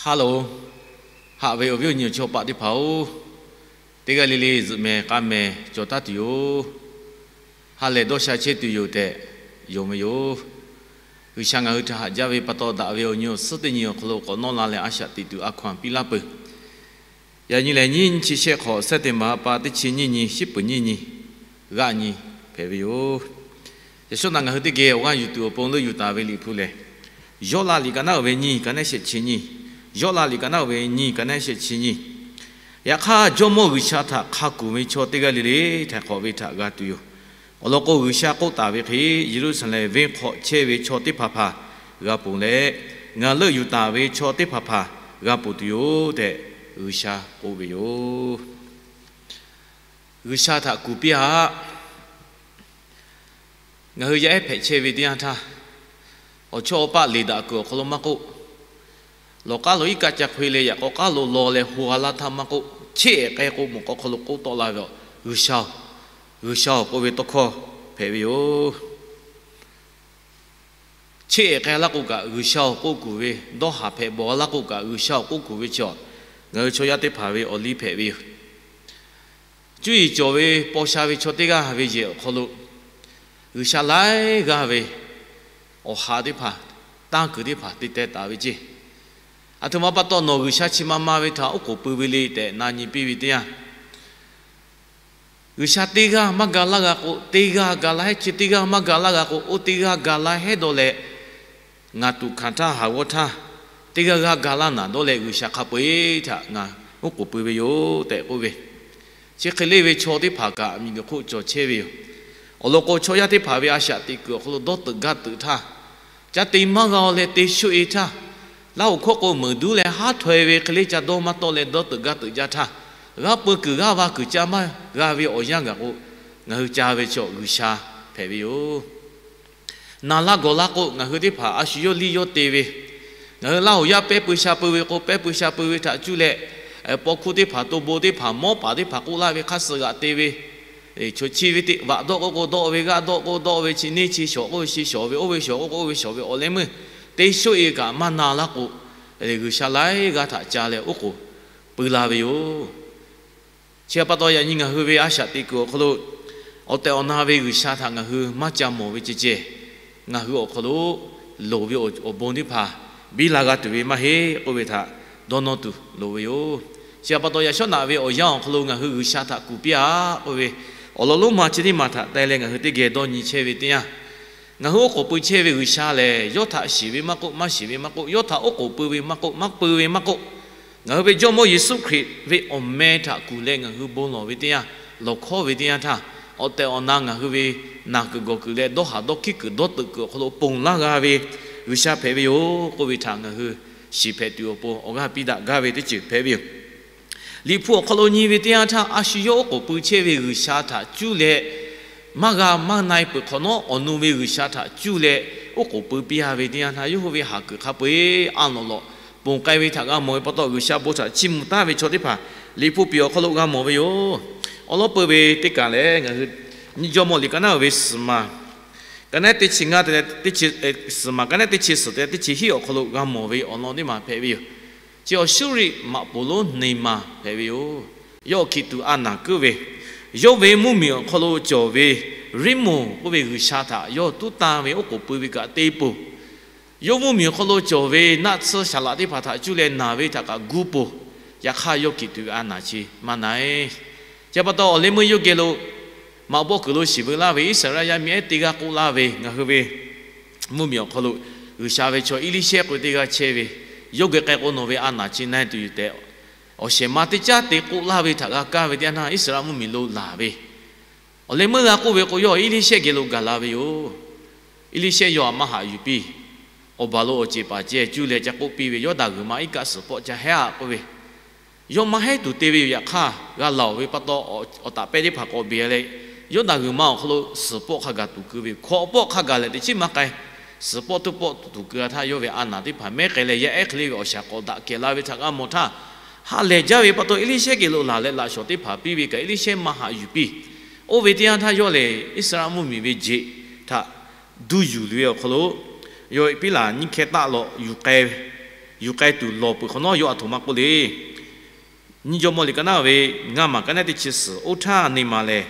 Hello, haꞈ ve awˬ viˉ awˬ nyi awˬ chawˇ paˆ teˇ hpaˍ-oˬ, teˇ g'aˇ le le zuhꞈ mehˍ k'a mehˍ cawˬ taˉ tuˬ yoˬ. Ha lehˬ dawˇ sha chehˇ tuˬ yoˬ tehꞈ yonˍ ve yoˬ. G'uiˬsha ngaˬ hui htaꞈ haꞈ jaˇ ve pa taw, daꞈ ve awˬ nyi awˬ suhˉ teˇ nyi awˬ hk'aw lo k'awꞈ nawˇ la leh a shaꞈ teꞈ tuˬ a hkaw-anˬ piˇ laˇ peuˬ. Yaꞈ nyi lehˬ, nyiˇ chi shehˆ hk'awꞈ, September ha pa teˇ chi nyiˇ nyi, shiˉ peuˍ nyiˇ nyi, g'aˆ nyi hpehꞈ ve yoˬ. Yaꞈ shawˉ naꞈ ngaˬ hui teˇ geh awˬ g'aˇ yuˬ tuˬ awˬ pon leuˆ yuˬ taˍ ve Liꞈ hpu lehˬ, Yawˇlaˆ liꞈ ka naˉ uiˍ ve nyiˇ, ka naˉ shehˆ chi nyiˇ, Yawˇlaˆ liꞈ ka naˉ uiˍ ve nyiˇ, ka naˉ shehˆ chi nyiˇ. Yaꞈ hk'aˇ, Jawˇmawˇ G'uiˬsha htaꞈ hk'a kuˬ ve chaw teˇ g'aˇ le le htaiˍ hk'awꞈ ve htaꞈ g'a tuˬ yoˬ. Awˬ lawn k'o, G'uiˬsha k'oˆ taˍ ve hk'e, Yeˍruˆsaˍlehnˍ venˇ hk'aw chehˇ ve chaw teˇ hpaˍ hpaˍ g'a ponˬ leh, ngaˬ leuˆ yuˬ taˍ ve chaw teˇ hpaˍ hpaˍ g'a ponˬ tuˬ yoˬ tehꞈ G'uiˬsha k'oˆ ve yoˬ. G'uiˬsha htaꞈ kuˬ piˇ-aˆ. Ngaˬ hui yaˇ ehˉ hpehꞈ chehˇ ve teˇ yanˇ htaˇ, awˬ chawˇ awˬ paˆ leˬ daꞈ kuiˬ awˬ hk'aw lo maˇ k'oˆ, lawˬ k'aˉ lo iˉ kaˆ ca hk'o e leh yaꞈ k'aw k'aˉ lo law leh ho ha laˇ htaˇ maˇ k'oˆ, cheˇ ehˍ k'ai k'o mawˬ k'aw hk'aw lo k'oˆ tawˆ la ve, G'uiˬsha-oˬ, G'uiˬsha-oˬ k'oˆ ve tawˇ hkawˇ hpehꞈ ve yoˬ. Cheˇ ehˍ k'ai laˇ k'o kaꞈ G'uiˬsha-oˬ k'oˆ kuˬ ve, dawˇ haˍ hpehꞈ bawˬ laˇ k'o kaꞈ G'uiˬsha-oˬ k'oˆ kuˬ ve chaw, ngaˬ hui chaw yaˇ teˇ hpaˍ ve awˬ liˇ hpehꞈ ve yoˬ. Cuˇ yiˍ cawˬ ve paw sha ve chaw teˇ g'aˇ ve yehˬ awˬ hk'aw lo, G'uiˬsha laiˉ g'aˇ ve awˬ ha teˇ hpaˍ, tanˇ kuiˬ teˇ hpaˍ te teh taˍ ve ceˇ. Aˬ htoꞈ ma pa taw nawˬ G'uiˬsha chi ma ma ve htaꞈ oˉ k'oˍ pui ve le tehꞈ na nyi piˇ ve teˇ yanˇ, G'uiˬsha teˇ g'aˇ maˇ ga laˇ g'a k'o, teˇ g'aˇ ga laˇ hehˉ chi teˇ g'aˇ maˇ ga laˇ g'a k'o, oˇ teˇ g'aˇ ga laˇ hehˉ dawˇ leh, ngaˬ tuꞈ hkanˍ htaˇ haˍ g'awˇ htaˇ, teˇ g'aˇ g'aˇ ga laˇ naˍ dawˇ leh G'uiˬsha hk'a peu-eˬ htaꞈ ngaˬ oˉ k'oˍ pui ve yoˬ tehꞈ k'oˆ ve. Chi hk'e leˇ ve chaw teˇ hpaˍ kaꞈ miˬguiˬ hk'oˆ cawˬ chehˇ ve yoˬ. Awˬ lawn k'o, chaw yaˇ teˇ hpaˍ ve a shaꞈ teꞈ kuiˬ awˬ hk'aw lo dawˇ teuꞈ gaˇ teuꞈ htaˇ, ca te maˇ g'a-o leh te shoˆ e htaˇ, laˇ hoꞈ hkawˇ k'o meuˍ duˉ leh haˉ htaweh ve hk'e leˇ ca dawˇ maˇ tawˆ leh dawˇ teuꞈ gaˇ teuꞈ jaˇ htaˇ, g'aˇ peu kuiˬ g'aˇ va kuiˬ ca maˇ g'a ve awˬ yanˇ gaˬ k'o, ngaˬ hui ca ve chaw G'uiˬsha hpehꞈ ve yoˬ. Naˍ laˇ gawˬ laˇ k'o, ngaˬ hui teˇ hpaˍ a shu yawˇ liˇ yawˇ te ve, ngaˬ hui laˇ hoꞈ yaˇ pehˇ pui sha pui ve k'o, pehˇ pui sha pui ve htaꞈ cuˇ leh, paw hkuˇ teˇ hpaˍ, to bon teˇ hpaˍ, mawˉ paˍ teˇ hpaˍ k'oˆ laˇ ve hk'a suh g'aꞈ te ve, chi ve vaꞈ dawˆ k'oˆ k'o dawˆ ve, g'aˇ dawˆ k'oˆ dawˆ ve, chi neˇ chi shawˍ k'oˆ ve chi shawˍ ve, oˇ ve shawˍ k'oˆ k'o oˇ ve shawˍ ve, awˬ leh meuˇ te shoˆ e kaꞈ maˇ na laˇ k'o, G'uiˬsha laiˉ g'aˇ htaꞈ ca leh oˉ k'oˍ pui la ve yoˬ. Chi pa taw yaꞈ nyi ngaˬ hui ve a shaꞈ teꞈ kuiˬ awˬ hk'aw lo awˬ tehˬ awˬ na ve G'uiˬsha htaꞈ ngaˬ hui maˇ ca mawˬ ve ceh ceh, ngaˬ hui awˬ hk'aw lo loˍ ve awˬ bon teˇ hpaˍ biˇ la g'a tuˬ ve maˇ heˆ k'oˆ ve htaꞈ dawˇ nawˇ tuˬ loˍ ve yoˬ. Chi pa taw yaꞈ shawˉ naꞈ ve awˬ yanˇ awˬ hk'aw lo ngaˬ hui G'uiˬsha htaꞈ kuˬ piˇ-aˆ k'oˆ ve awˬ lawn lonˉ ma chi teˇ maˬ htaꞈ te leh ngaˬ hui teˇ geh dawˇ nyi chehˇ ve teˇ yanˇ, ngaˬ hui oˉ k'oˍ pui chehˇ ve G'uiˬsha lehˬ, yawˇ htaꞈ shiˍ ve maˇ k'oˆ, maˇ shiˍ ve maˇ k'oˆ, yawˇ htaꞈ oˉ k'oˍ pui ve maˇ k'oˆ, maˇ pui ve maˇ k'oˆ, ngaˬ hui ve Jawˇmawˇ Yeˍsuˆ Hkriꞈ ve awˬ meh htaꞈ kuˬ leh ngaˬ hui bon lawˬ ve teˇ yanˇ, lawˬ hkawˉ ve teˇ yanˇ htaˇ, awˬ tehˬ awˬ na ngaˬ hui ve naˬ kuiˬ gawˬ kuiˬ leh dawˇ haˍ dawˇ hkiˉ kuiˬ dawˇ teuꞈ kuiˬ awˬ hk'aw lo ponˬ laˇ g'a ve G'uiˬsha hpehꞈ ve yoˬ k'oˆ ve htaꞈ ngaˬ hui shiˍ hpehꞈ tuˬ awˬ pon awˬ g'aˇ piˇ daꞈ gaˇ ve teˇ ceuˬ hpehꞈ ve yoˬ. Liꞈ hpu awˬ hk'aw lo nyi ve teˇ yanˇ htaˇ, a shu yawˇ oˉ k'oˍ pui chehˇ ve G'uiˬsha htaꞈ cuˇ leh, maˇ g'a maˇ na-e peuˬ hk'awꞈ nawˉ, awˬ nu ve G'uiˬsha htaꞈ cuˇ leh oˉ k'oˍ pui piˇ-a ve teˇ yanˇ htaˇ, yawˇ hui ve haˍ kuiˬ hk'a peu-eˬ a lawˬ lawꞈ ponˬ k'ai ve htaꞈ g'a mawˬ ve pa taw, G'uiˬsha bon htaꞈ chiˇ mvuh taˍ ve chaw teˇ hpaˍ Liꞈ hpu piˍ awˬ hk'aw lo g'a mawˬ ve yoˬ. Awˬ lawn peuˬ ve teˇ kaˬ lehˬ, ngaˬ hui nyi Jawˇmawˇ liꞈ ka naˉ uiˍ ve suhˍ maˬ, ka naˉ teˇ chi ngaˇ te leh teˇ chi, suhˍ maˬ ka naˉ teˇ chi suhˍ te leh teˇ chi hiˉ awˬ hk'aw lo g'a mawˬ ve awˬ lawn teˇ maˬ hpehꞈ ve yoˬ. Chi awˬ shuˉ riˆ maꞈ poˍ lonˉ neˬ maˬ hpehꞈ ve yoˬ. Yawˇ awˬ hkiˬ tuˬ a naˬ keuˆ ve, yawˇ ve mvuhˇmiˬ awˬ hk'aw lo cawˬ ve Riˉmonˍ k'oˆ ve G'uiˬsha htaꞈ yawˇ tuˉ tanˇ ve oˉ k'oˍ pui ve kaꞈ te peuˬ. Yawˇ mvuhˇmiˬ awˬ hk'aw lo cawˬ ve naˆ tsuhˇ shaˍ laꞈ teˇ hpaˍ htaꞈ cuˇ leh naˬ ve htaꞈ kaꞈ gu peuˬ. Yaꞈ hk'aˇ, yawˇ hkiˬ tuˬ ve a naˬ chi maˇ na-e. Chi pa taw, awˬ leh meuˇ yawˇ geh lo maꞈ bawˆ kuiˬ lo shiˍ veu laˇ ve Iˉsaˍreˍlaˆ yaˇ miˇ ehˉ teˇ g'aˇ k'oˆ laˇ ve, ngaˬ hui ve mvuhˇmiˬ awˬ hk'aw lo G'uiˬsha ve chaw Eˇliˇshehˇ k'oˆ ve teˇ g'aˇ chehˇ ve, yawˇ geh k'ai k'o nawˬ ve a naˬ chi na-e tuˬ yoˬ tehꞈ, awˬ shehˍ ma teˇ caˉ te k'oˆ laˇ ve htaꞈ g'a kaˇ ve teˇ yanˇ htaˇ, Iˉsaˍreˍlaˆ mvuhˇmiˬ lo laˬ ve, awˬ leh meuˇ g'a k'oˆ ve k'o, yawˇ Eˇliˇshehˇ geh lo gaˬ la ve yoˬ. Eˇliˇshehˇ yawˇ htaꞈ maˇ haꞈ yuˬ piˇ. Awˬ baˬ lo awˬ ceˬ paˍ ceh cuˇ leh ca k'oˆ piˇ ve, Yawˇdanˍ g'uiˬ ma iˉ kaˆ suhˍ pawˆ ca hehˉ-a k'oˆ ve, yawˇ maˇ hehˉ tuˬ te ve yoˬ. Yaꞈ hk'aˇ, g'a laˬ-oˬ ve pa taw, awˬ taˍ pehˇ teˇ hpaˍ k'awꞈ beˬ leh, Yawˇdanˍ g'uiˬ ma awˬ hk'aw lo suhˍ pawˆ hk'a gaˬ tuˬ keu ve, hkawꞈ pawˆ hk'a gaˬ lehˬ teˇ chiˉ maˇ k'ai. Suhˍ pawˆ tuˇ pawˆ tuˬ keu-a htaˇ, yawˇ ve a naˬ teˇ hpaˍ mehˉ k'ai leh, yaˇ ehˉ hk'e le ve awˬ shaˍ k'awꞈ daꞈ kehˬ la ve htaꞈ g'a mawˬ htaˇ, ha lehˬ jaˇ ve pa taw, Eˇliˇshehˇ geh lo laˬ leh laꞈ shawˍ teˇ hpaˍ piˇ ve kaꞈ, Eˇliˇshehˇ maˇ haꞈ yuˬ piˇ. Oˇ ve teˇ yanˇ htaˇ, yawˇ lehˬ Iˉsaˍreˍlaˆ mvuhˇmiˬ ve jeꞈ htaꞈ duˇ yuˬ ve awˬ hk'aw lo, yawˇ piˉlaꞈ nyiˇ hkehˇ taˆ lawꞈ yuˬ k'ai ve yuˬ k'ai tuˬ lawˬ peuˬ hk'awꞈ nawˉ, yawˇ aˬ htoꞈ ma k'oˆ le. Nyiˇ Jawˇmawˇ liꞈ ka naˉ ve ngaˇ maˬ ka naˉ teˇ chi suhˍ, oˇ htaˇ neˬ maˬ lehˬ,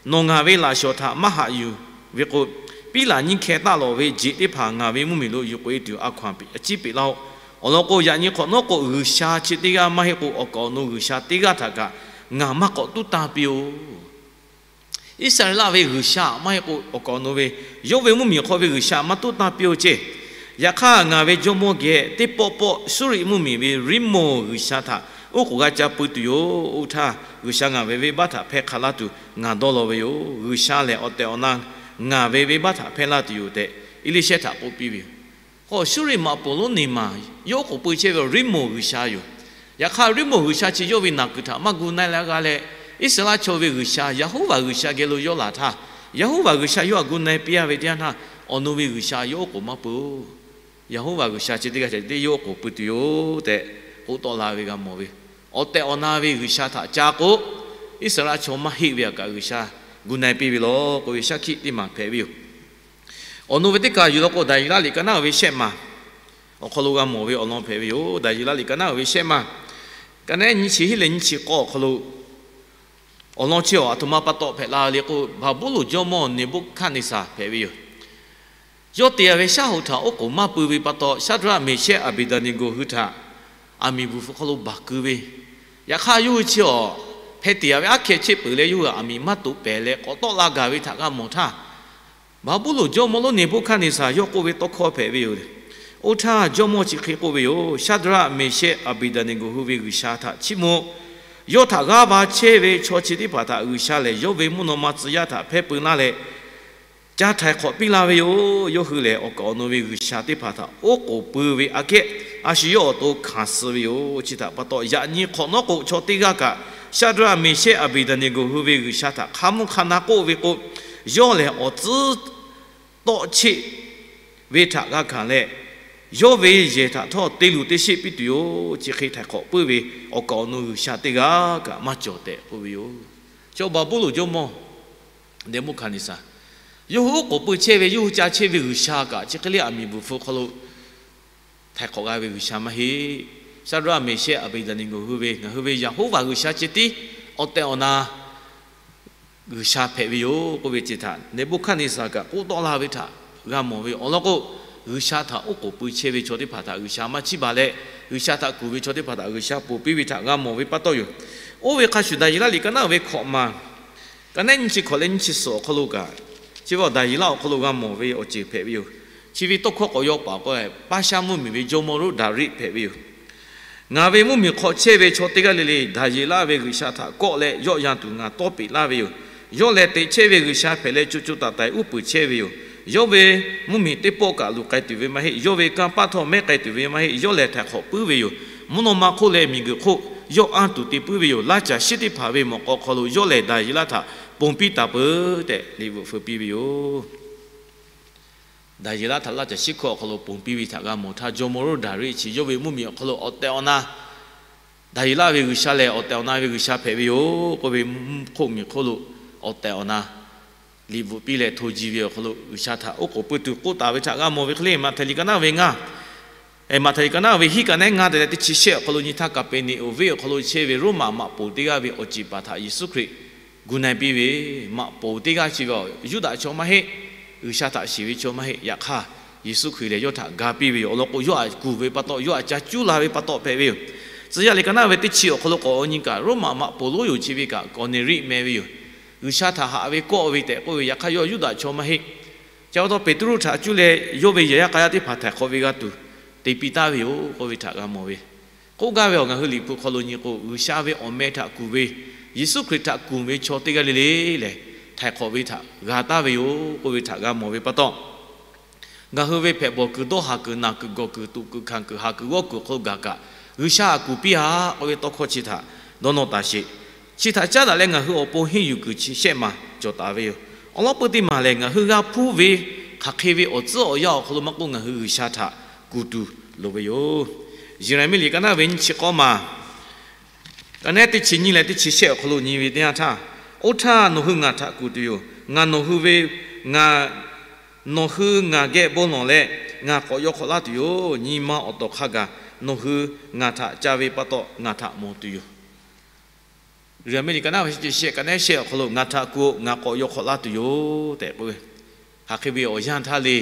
nawˬ ngaˬ ve laꞈ shawˍ htaꞈ maˇ haꞈ yuˬ ve k'o, piˉ laꞈ nyiˇ hkeh taˆ lawˬ ve jeꞈ teˇ hpaˍ ngaˬ ve mvuhˇmiˬ lo yuˬ k'oꞈ e tuˬ a hkaw-anˬ a ciˉ peꞈ laˇ-oˆ. Awˬ lawn k'o, yaꞈ nyi hk'awꞈ nawˉ k'o, G'uiˬsha chi teˇ g'aˇ maˇ heˆ k'o, awˬ kaˍ awˬ nu g'uiˬsha teˇ g'aˇ htaꞈ kaꞈ ngaˬ maˇ k'awꞈ tuˉ tanˇ piˇ-oˬ. Iˉsaˍreˍlaˆ ve G'uiˬsha maˇ heˆ k'o, awˬ kaˍ awˬ nu ve, yawˇ ve mvuhˇmiˬ hk'aw ve G'uiˬsha maˇ tuˉ tanˇ piˇ-oˆ ceˇ. Yaꞈ hk'aˇ, ngaˬ ve Jawˇmawˇ geh teˇ pawˆ pawˆ Suˇriˆ mvuhˇmiˬ ve Riˉmonˍ g'uiˬsha htaꞈ oˉ k'oˍ g'a ca pui tuˬ yoˬ. Oˇ htaˇ, G'uiˬsha ngaˬ ve venˇbaˆ htaꞈ hpehˇ hk'a laˇ tuˬ ngaˬ dawˇ law ve yoˬ. G'uiˬsha lehˬ awˬ tehˬ awˬ na ngaˬ ve venˇbaˆ htaꞈ hpehˇ laˇ tuˬ yoˬ tehꞈ, Eˇliˇshehˇ htaꞈ k'oˆ piˇ ve yoˬ. K'o, Suˇriˆ maꞈ poˍ lonˉ neˬ maˬ yawˇ oˉ k'oˍ pui chehˇ ve Riˉmonˍ g'uiˬsha yoˬ. Yaꞈ hk'aˇ, Riˉmonˍ g'uiˬsha chi yawˇ ve naˬ kuiˬ htaꞈ maˇ gu na-e leh g'a leh, Iˉsaˍreˍlaˆ chaw ve G'uiˬsha Yeˍhoˉvaˬ g'uiˬsha geh lo yawˇ laˬ htaˇ, Yeˍhoˉvaˬ g'uiˬsha yawˇ htaꞈ gu na-e piˇ-a ve teˇ yanˇ htaˇ, awˬ nu ve g'uiˬsha yawˇ oˉ k'oˍ maˇ pui-oˬ. Yeˍhoˉvaˬ g'uiˬsha chi teˇ g'aˇ htaꞈ tiˉ yawˇ oˉ k'oˍ pui tuˬ yoˬ tehꞈ k'oˆ tawˆ la ve g'a mawˬ ve. Awˬ tehˬ awˬ na ve G'uiˬsha htaꞈ ca k'o, Iˉsaˍreˍlaˆ chaw maˇ heˆ ve aꞈ kaꞈ G'uiˬsha gu na-e piˇ ve lawˬ k'oˆ ve shaˉ hkiˆ teˇ maˬ hpehꞈ ve yoˬ. Awˬ nu ve teˇ kaˬ yuˬ law k'o, Daˍyeˍlaˆ liꞈ ka naˉ uiˍ ve shehˆ maˬ awˬ hk'aw lo g'a mawˬ ve awˬ lawn hpehꞈ ve yoˬ. Daˍyeˍlaˆ liꞈ ka naˉ uiˍ ve shehˆ maˬ, ka naˉ nyiˇ chi hiˉ leh nyiˇ chi k'awˇ awˬ hk'aw lo awˬ lawn chi awˬ aˬ htoꞈ ma pa taw hpehꞈ la le k'o, Baˍbuˍlonˍ jawˇmawˇ Neˍbuˆhkaˆneˍsaˍ hpehꞈ ve yoˬ. Yawˇ te-a ve shaˉ hoꞈ htaꞈ oˉ k'oˍ maˇ pui ve pa taw, Shaˍdraˆ, Meˍshehˆ, Aˍbeˍdaˍneˍgoˍ hui htaꞈ aˬ miˍ bvuhˬ hpfuh hk'aw lo baˬ keu ve, yaꞈ hk'aˇ yawˇ hui chi awˬ hpeh te-a ve aˉ hkeh chehˇ peuˬ leh, yawˇ hui aˬ miˍ maˇ toꞈ pehˍ leh k'awꞈ tawˆ la gaˬ ve htaꞈ g'a mawˬ htaˇ, Baˍbuˍlonˍ jawˇmawˇ lonˉ Neˍbuˆhkaˆneˍsaˍ yawˇ k'oˆ ve tawˇ hkawˇ hpehꞈ ve yoˬ. Oˇ htaˇ, jawˇmawˇ chi hk'e k'oˆ ve yoˬ, Shaˍdraˆ, Meˍshehˆ, Aˍbeˍdaˍneˍgoˍ hui ve G'uiˬsha htaꞈ chiˇ mvuh. Yawˇ htaꞈ g'aˇ va chehˇ ve chaw chi teˇ hpaˍ htaꞈ G'uiˬsha lehˬ, yawˇ ve mvuhˇ naw ma tcuh yaˇ htaꞈ hpehˇ peu laˇ leh, ca htaiˍ hk'awꞈ piˇ laˇ ve yoˬ. Yawˇ hui lehˬ, awˬ kaˍ awˬ nu ve g'uiˬsha teˇ hpaˍ htaꞈ oˉ k'oˍ pui ve aꞈ kehˉ, a shu yawˇ awˬ to hkanˍ suh ve yoˬ. Chi htaꞈ pa taw, yaꞈ nyi hk'awꞈ nawˉ k'o, chaw teˇ g'aˇ kaꞈ Shaˍdraˆ, Meˍshehˆ, Aˍbeˍdaˍneˍgoˍ hui ve G'uiˬsha htaꞈ hk'a mvuhˇ hk'a na k'oˆ ve k'o, yawˇ lehˬ awˬ tcuhˉ tawˆ cheˆ ve htaꞈ g'a hkanˍ leh, yawˇ ve yehˬ htaꞈ htawˇ te luˬ te sheˆ piˇ tuˬ yoˬ. Chi hk'e htaiˍ hk'awꞈ puiˉ ve awˬ kaˍ awˬ nu g'uiˬsha teˇ g'aˇ kaꞈ maˇ cawˬ tehꞈ k'oˆ ve yoˬ. Chaw Baˍbuˍlonˍ jawˇmawˇ Neˍbuˆhkaˍneˍsaˍ, yawˇ hui oˉ k'oˍ pui chehˇ ve, yawˇ hui ca chehˇ ve g'uiˬsha kaꞈ chi hk'e le aˬ miˍ bvuhˬ hpfuh hk'aw lo htaiˍ hk'awꞈ g'a ve g'uiˬsha maˇ heˆ. Shaˍdraˆ, Meˍshehˆ, Aˍbeˍdaˍneˍgoˍ hui ve, ngaˬ hui ve Yeˍhoˉvaˬ g'uiˬsha chi tiˉ awˬ tehˬ awˬ na g'uiˬsha hpehꞈ ve yoˬ k'oˆ ve ceh htaꞈ Neˍbuˆhkaˆneˍsaˍ kaꞈ k'oˆ tawˆ la ve htaꞈ g'a mawˬ ve yoˬ. Awˬ lawn k'o, g'uiˬsha htaꞈ oˉ k'oˍ pui chehˇ ve chaw teˇ hpaˍ htaꞈ g'uiˬsha maˇ chiˇ baˬ leh, g'uiˬsha htaꞈ kuˬ ve chaw teˇ hpaˍ htaꞈ g'uiˬsha ponˬ piˇ ve htaꞈ g'a mawˬ ve pa taw yoˬ. Oˇ ve hk'a shuˍ, Daˍyeˍlaˆ liꞈ ka naˉ ve hkawꞈ maˬ, ka naˉ nyiˇ chi hkawꞈ leh nyiˇ chi suhˍ awˬ hk'aw lo kaꞈ, chi ve awˬ Daˍyeˍlaˆ awˬ hk'aw lo g'a mawˬ ve awˬ ceuˬ hpehꞈ ve yoˬ. Chi ve tawˇ hkawˇ k'awꞈ yaw paˍ k'o, Paˇshaˆ mvuhˇmiˬ ve jawˇmawˇ lonˉ Daˍriˆ hpehꞈ ve yoˬ. Ngaˬ ve mvuhˇmiˬ hk'aw chehˇ ve chaw teˇ g'aˇ le le Daˍyeˍlaˆ ve G'uiˬsha htaꞈ kawˆ leh yawˆ yan tuˬ ngaˬ tawˇ peꞈ laˇ ve yoˬ. Yawˇ lehˬ, teꞈ chehˇ ve G'uiˬsha hpehꞈ leh, co co taiˍ taiˍ uˉ peunˍ chehˇ ve yoˬ. Yawˇ ve mvuhˇmiˬ teˇ pawˆ kaꞈ luˬ k'ai tuˬ ve maˇ heˆ. Yawˇ ve kanˇ paˆ htawˇ mehˉ k'ai tuˬ ve maˇ heˆ. Yawˇ lehˬ, htaiˍ hk'awꞈ puiˉ ve yoˬ. Mvuhˇ naw ma hk'oˆ leh miˬguiˬ hk'oˆ yawˇ anˇ tuˬ te puiˉ ve yoˬ. Laˇ caˬ shiˉ teˇ hpaˍ ve mawꞈ k'aw hk'aw lo yawˇ lehˬ Daˍyeˍlaˆ htaꞈ ponˬ piˇ taˍ peuˬ tehꞈ, liꞈ bvuhꞈ feu piˇ ve yoˬ. Daˍyeˍlaˆ htaꞈ laˇ caˬ shiˉ hk'oˆ awˬ hk'aw lo ponˬ piˇ ve htaꞈ g'a mawˬ htaˇ, jawˇmawˇ lonˉ Daˍriˆ chi yawˇ ve mvuhˇmiˬ awˬ hk'aw lo awˬ tehˬ awˬ na, Daˍyeˍlaˆ ve G'uiˬsha lehˬ, awˬ tehˬ awˬ na ve G'uiˬsha hpehꞈ ve yoˬ k'oˆ ve, mvuhˇ hk'oˆ miˬ hk'oˆ lo awˬ tehˬ awˬ na liꞈ bvuhꞈ piˇ leh hto ji ve awˬ hk'aw lo G'uiˬsha htaꞈ oˉ k'oˍ pui tuˬ k'oˆ taˍ ve htaꞈ g'a mawˬ ve hk'e le. Maꞈhtehˍ liꞈ ka naˉ ve ngaˇ, Maꞈhtehˍ liꞈ ka naˉ ve hiˉ ka naˉ ngaˇ te leh teˇ chi shehˆ awˬ hk'aw lo nyi htaˇ, Kaˍpeˍneˍonˍ venˇ awˬ hk'aw lo chehˇ ve Roˉmaꞈ maꞈ poˍ teˇ g'aˇ ve awˬ ceˬ paˍ htaꞈ Yeˍsuˆ Hkriꞈ gu na-e piˇ ve. Maꞈ poˍ teˇ g'aˇ chi ve Yuˇdaꞈ chaw maˇ heˆ, G'uiˬsha htaꞈ shiˍ ve chaw maˇ heˆ. Yaꞈ hk'aˇ, Yeˍsuˆ Hkriꞈ lehˬ yawˇ htaꞈ ga piˇ ve yoˬ. Awˬ lawn k'o, yawˇ htaꞈ kuˬ ve pa taw, yawˇ htaꞈ ca cuˇ la ve pa taw hpehꞈ ve yoˬ. Tcuh yaˇ liꞈ ka naˉ ve teˇ chi awˬ hk'aw lo k'awꞈ nyi kaꞈ, Roˉmaꞈ maꞈ poˍ lonˉ yoˬ chi ve kaꞈ Kawˍneˍriˆ meh ve yoˬ. G'uiˬsha htaꞈ haꞈ ve kawˆ ve tehꞈ k'oˆ ve, yaꞈ hk'aˇ yawˇ Yuˇdaꞈ chaw maˇ heˆ. Ca pa taw Peˍtruˆ htaꞈ cuˇ leh yawˇ ve yehˬ yaˇ k'a yaˇ teˇ hpaˍ htaiˍ hk'awꞈ ve g'a tuˬ te piˇ taˍ ve yoˬ k'oˆ ve htaꞈ g'a mawˬ ve. K'oˆ gaˇ ve awˬ ngaˬ hui liꞈ hpu hk'aw lo nyi k'o, G'uiˬsha ve awˬ meh htaꞈ kuˬ ve, Yeˍsuˆ Hkriꞈ htaꞈ kuˬ ve chaw teˇ g'aˇ le le lehˬ, htaiˍ hk'awꞈ ve htaꞈ g'a taˍ ve yoˬ k'oˆ ve htaꞈ g'a mawˬ ve pa taw, ngaˬ hui ve hpehꞈ bawˬ kuiˬ, dawˇ haˍ kuiˬ, naˬ kuiˬ, gawˬ kuiˬ, tuꞈ kuiˬ, hkanˍ kuiˬ, haˍ kuiˬ, g'awˇ kuiˬ awˬ hk'aw lo gaˬ kaꞈ, G'uiˬsha htaꞈ kuˬ piˇ-a k'oˆ ve tawˇ hkawˇ chi htaꞈ dawˇ nawˇ taˍ sheˍ. Chi htaꞈ caˉ daꞈ leh ngaˬ hui awˬ pon henˇ yuˬ kuiˬ chi shehˆ maˬ cawˬ taˍ ve yoˬ. Awˬ lawn peuˇ teˇ maˬ lehˬ, ngaˬ hui g'a hpuˇ ve hk'aˬ hk'e ve awˬ tcuhˉ awˬ yanˇ awˬ hk'aw lo maˇ k'oˆ, ngaˬ hui G'uiˬsha htaꞈ kuˬ tuˬ loˍ ve yoˬ. Yeˍraˍmiˆ liꞈ ka naˉ ve nyiˇ chi k'awˇ maˬ, ka naˉ teˇ chi nyiˇ leh teˇ chi shehˆ awˬ hk'aw lo nyi ve teˇ yanˇ htaˇ, oˇ htaˇ nawˬ hui ngaˬ htaꞈ kuˬ tuˬ yoˬ. Ngaˬ nawˬ hui ve, ngaˬ, nawˬ hui ngaˬ geh bon lawˬ leh, ngaˬ k'awꞈ yaw hk'awꞈ laˇ tuˬ yoˬ. Nyi ma awˬ tawˍ hk'a gaˬ nawˬ hui ngaˬ htaꞈ ca ve pa taw ngaˬ htaꞈ mawˬ tuˬ yoˬ. Yeˍraˍmiˆ liꞈ ka naˉ ve shehˆ chi shehˆ, ka naˉ shehˆ awˬ hk'aw lo, Ngaˬ htaꞈ kuˬ-oˬ, ngaˬ k'awꞈ yaw hk'awꞈ laˇ tuˬ yoˬ tehꞈ k'oˆ ve, hk'aˬ hk'e ve awˬ yanˇ htaˇ le,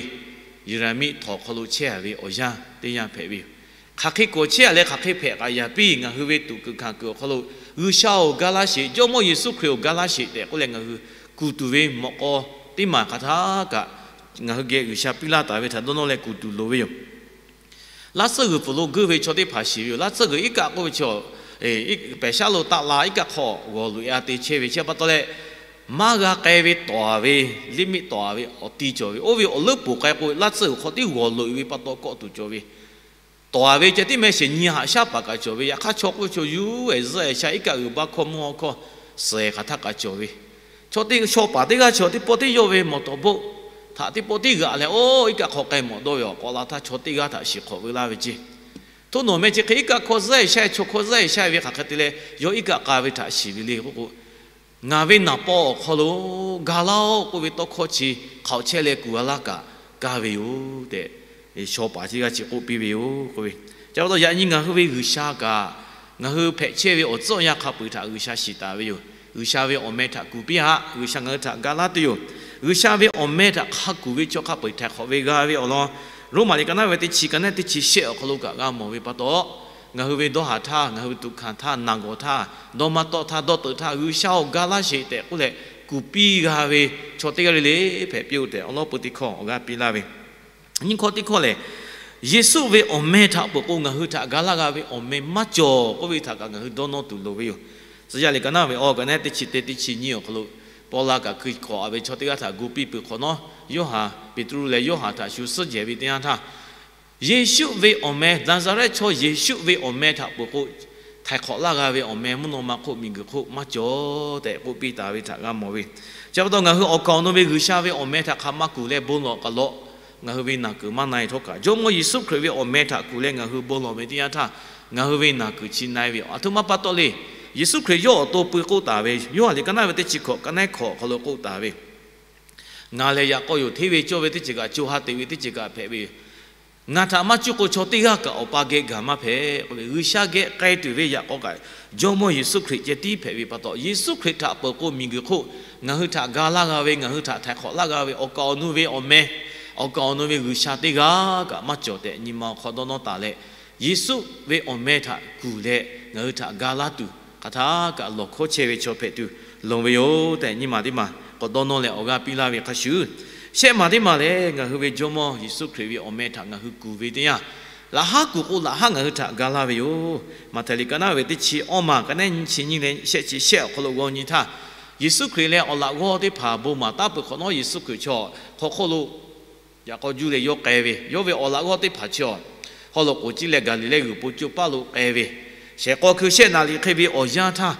Yeˍraˍmiˆ htawnˍ awˬ hk'aw lo chehˇ a ve awˬ yanˇ teˇ yanˇ hpehꞈ ve yoˬ. Hk'aˬ hk'e k'awꞈ chehˇ a leh hk'aˬ hk'e hpehꞈ k'aꞈ yaꞈ piˇ, ngaˬ hui ve tuꞈ kuiˬ hkanˍ kuiˬ awˬ hk'aw lo, G'uiˬsha-oˬ, ga laˇ sheˍ, Jawˇmawˇ Yeˍsuˆ Hkriꞈ-oˬ, ga laˇ sheˍ tehꞈ k'oˆ leh ngaˬ hui kuˬ tuˬ ve mawꞈ k'aw teˇ maˬ hk'aˬ htaˇ kaꞈ, ngaˬ hui geh G'uiˬsha piˇ laˇ taˍ ve htaꞈ dawˇ nawˇ leh kuˬ tuˬ loˍ ve yoˬ. Laˇ tsuhˇ g'uiˬ pfuhˍ lo geuˇ ve chaw teˇ hpaˍ shiˍ ve yoˬ. Laˇ tsuhˇ g'uiˬ iˉ kaˆ k'oˆ ve chi, pehˬ shaˉ lo taˆ la iˉ kaˆ hk'aw g'awˬ loꞈ-e a te chehˇ ve chi pa taw leh, maˇ g'a k'ai ve tawˍ a ve, limit tawˍ a ve awˬ ti cawˬ ve, oˇ ve awˬ leuˉ poˬ k'ai k'o, laˇ tsuhˇ g'uiˬ hk'aw tiˉ g'awˬ loꞈ-e ve pa taw kawˆ tuˬ cawˬ ve, tawˍ a ve ceh tiˉ mehˆ shiˍ nyi haꞈ shaˉ paˍ kaꞈ cawˬ ve, yaꞈ hk'aˇ chaw k'oˆ ve chaw yuˇ-eˬ zuhˆ-eˬ sha iˉ kaˆ g'uiˬ baˇ hkawˇ mvuhˇ hawˉ hkawˇ suhˍ-eˬ hk'aˬ htaˇ kaꞈ cawˬ ve, chaw teˇ shaw paˍ teˇ g'aˇ chaw teˇ pawˆ tiˉ yawˇ ve mawˬ tawˍ boˆ htaꞈ teˇ pawˆ tiˉ g'aꞈ leh, oˇ iˉ kaˆ hk'aw k'ai mawˬ dawˇ ve awˬ k'awꞈ la htaˇ chaw teˇ g'aˇ htaꞈ shiˍ hk'awꞈ veu laˇ ve ceˇ. Htoˇ nawˬ meh chi hk'e iˉ kaˆ hkawˇ zuhˆ-eˬ sha-eˬ, chaw hkawˇ zuhˆ-eˬ sha-eˬ ve hk'aˬ hk'e te leh yawˇ iˉ kaˆ k'a ve htaꞈ shiˍ ve le k'oˆ k'o, Ngaˬ ve naˍ paw awˬ hk'aw lo ga laˇ-oˆ k'oˆ ve tawˇ hkawˇ chi hk'aoꞈ chehˇ leh kuˬ g'a laˇ kaꞈ kaˇ ve yoˬ tehꞈ, shaw paˍ teˇ g'aˇ chi k'oˆ piˇ ve yoˬ k'oˆ ve. Chi pa taw yaꞈ nyi ngaˬ hui ve G'uiˬsha kaꞈ, ngaˬ hui hpehꞈ chehˇ ve awˬ tcuhˉ awˬ yanˇ hk'a peu-eˬ htaꞈ G'uiˬsha shiˍ taˍ ve yoˬ. G'uiˬsha ve awˬ meh htaꞈ kuˬ piˇ haꞈ, G'uiˬsha ngaˬ hui htaꞈ ga laˇ tuˬ yoˬ. G'uiˬsha ve awˬ meh htaꞈ hk'a kuˬ ve chaw hk'a peu-eˬ htaiˍ hk'awꞈ ve g'a ve awˬ lawn, Roˉmaꞈ liꞈ ka naˉ ve teˇ chi, ka naˉ teˇ chi shehˆ awˬ hk'aw lo kaꞈ g'a mawˬ ve pa taw, ngaˬ hui ve dawˇ haˍ htaˇ, ngaˬ hui ve tuꞈ hkanˍ htaˇ, naˬ gawˬ htaˇ, dawˇ maˇ tawˆ htaˇ, dawˇ teuꞈ htaˇ, G'uiˬsha-oˬ, ga laˇ sheˍ tehꞈ k'oˆ leh kuˬ piˇ g'a ve chaw teˇ g'aˇ le le hpehꞈ piˇ-oˆ tehꞈ awˬ lawˉ peu teˇ hkawˇ awˬ g'aˇ piˇ laˇ ve. Nyiˇ hkawˇ teˇ hkawˇ lehˬ, Yeˍsuˆ ve awˬ meh htaꞈ peuˬ k'o ngaˬ hui htaꞈ ga laˇ g'a ve awˬ meh maˇ cawˬ k'oˆ ve htaꞈ kaꞈ ngaˬ hui dawˇ nawˇ tuˬ loˍ ve yoˬ. Tcuh yaˇ liꞈ ka naˉ ve awˬ, ka naˉ teˇ chi teˇ, teˇ chi nyiˇ awˬ hk'aw lo, Pawˇlaˇ kaꞈ hkui hk'awꞈ a ve chaw teˇ g'aˇ htaꞈ gu piˇ peuˬ hk'awꞈ nawˉ, Yoˇhanˬ, Peˍtruˆ leh Yoˇhanˬ htaꞈ shu suhˉ jehˬ ve teˇ yanˇ htaˇ, Yeˍsuˆ ve awˬ meh, Naˍzaˍrehˆ chaw Yeˍsuˆ ve awˬ meh htaꞈ peuˬ k'o, htaiˍ hk'awꞈ laˇ g'a ve awˬ meh mvuhˇ naw ma hk'oˆ miˬguiˬ hk'oˆ maˇ cawˬ tehꞈ k'oˆ piˇ taˍ ve htaꞈ g'a mawˬ ve. Chi pa taw ngaˬ hui awˬ kaˍ awˬ nu ve G'uiˬsha ve awˬ meh htaꞈ hk'aˬ ma kuˬ leh bon lawˬ k'aꞈ lawꞈ, ngaˬ hui ve naˬ kuiˬ maˇ na-e htawˇ kaꞈ, Jawˇmawˇ Yeˍsuˆ Hkriꞈ ve awˬ meh htaꞈ kuˬ leh ngaˬ hui bon lawˬ ve teˇ yanˇ htaˇ, ngaˬ hui ve naˬ kuiˬ chi na-e ve yoˬ. Aˬ htoꞈ ma pa taw le. Yeˍsuˆ Hkriꞈ yawˇ awˬ to pui k'oˆ taˍ ve, Yoˇhanˬ liꞈ ka naˉ ve teˇ chi hkawꞈ, ka naˉ hkawꞈ hk'aw lo k'oˆ taˍ ve, Ngaˬ lehˬ yaꞈ k'aw yoˬ. Hteˇ ve cawˇ ve teˇ ceuˬ kaꞈ, co ha teꞈ ve teˇ ceuˬ kaꞈ hpehꞈ ve yoˬ. Ngaˬ htaꞈ maˇ cuˇ k'o chaw teˇ g'aˇ kaꞈ Awˬ pa geh gaˬ maˇ hpehꞈ k'oˆ ve, G'uiˬsha geh k'ai tuˬ ve yaꞈ k'aw kaꞈ Jawˇmawˇ Yeˍsuˆ Hkriꞈ ceh tiˉ hpehꞈ ve pa taw, Yeˍsuˆ Hkriꞈ htaꞈ peuˬ k'o miˬguiˬ hk'oˆ ngaˬ hui htaꞈ ga laˇ g'a ve, ngaˬ hui htaꞈ htaiˍ hk'awꞈ laˇ g'a ve awˬ kaˍ awˬ nu ve awˬ meh, awˬ kaˍ awˬ nu ve G'uiˬsha teˇ g'aˇ kaꞈ maˇ cawˬ tehꞈ nyi ma awˬ hk'aw dawˇ nawˇ taˍ leh, Yeˍsuˆ ve awˬ meh htaꞈ kuˬ leh ngaˬ hui htaꞈ ga laˇ tuˬ hk'aˬ htaˇ kaꞈ lawˬ hkawˇ chehˇ ve chaw hpehꞈ tuˬ loˍ ve yoˬ tehꞈ nyi ma teˇ maˬ k'awꞈ dawˇ nawˇ leh awˬ g'aˇ piˇ laˇ ve hk'a shuˍ, shehˆ maˬ teˇ maˬ lehˬ ngaˬ hui ve Jawˇmawˇ Yeˍsuˆ Hkriꞈ ve awˬ meh htaꞈ ngaˬ hui kuˬ ve teˇ yanˇ, laꞈ haˉ kuˬ k'o laꞈ haˉ ngaˬ hui htaꞈ ga laˇ ve yoˬ. Maꞈhtehˍ liꞈ ka naˉ ve teˇ chi awˇ maˬ, ka naˉ nyiˇ chi nyiˇ leh shehˆ chi shehˆ awˬ hk'aw lo g'aw nyi htaˇ, Yeˍsuˆ Hkriꞈ leh awˬ laꞈ g'awˇ teˇ hpaˍ bon maˍ taˉ peuˬ hk'awꞈ nawˉ, Yeˍsuˆ Hkriꞈ chaw hk'aw hk'oˆ lo yaꞈ k'aw juˇ leh yawˇ k'ai ve, yawˇ ve awˬ laꞈ g'awˇ teˇ hpaˍ chi awˬ hawˉ lo k'oˍ ciˇ leh Gaˍliˍlehˇ g'uiˬ po coˇ paˇ lo k'ai ve, shehˍ k'aw hkui shehˆ naˍ riˍ hk'e ve awˬ yanˇ htaˇ,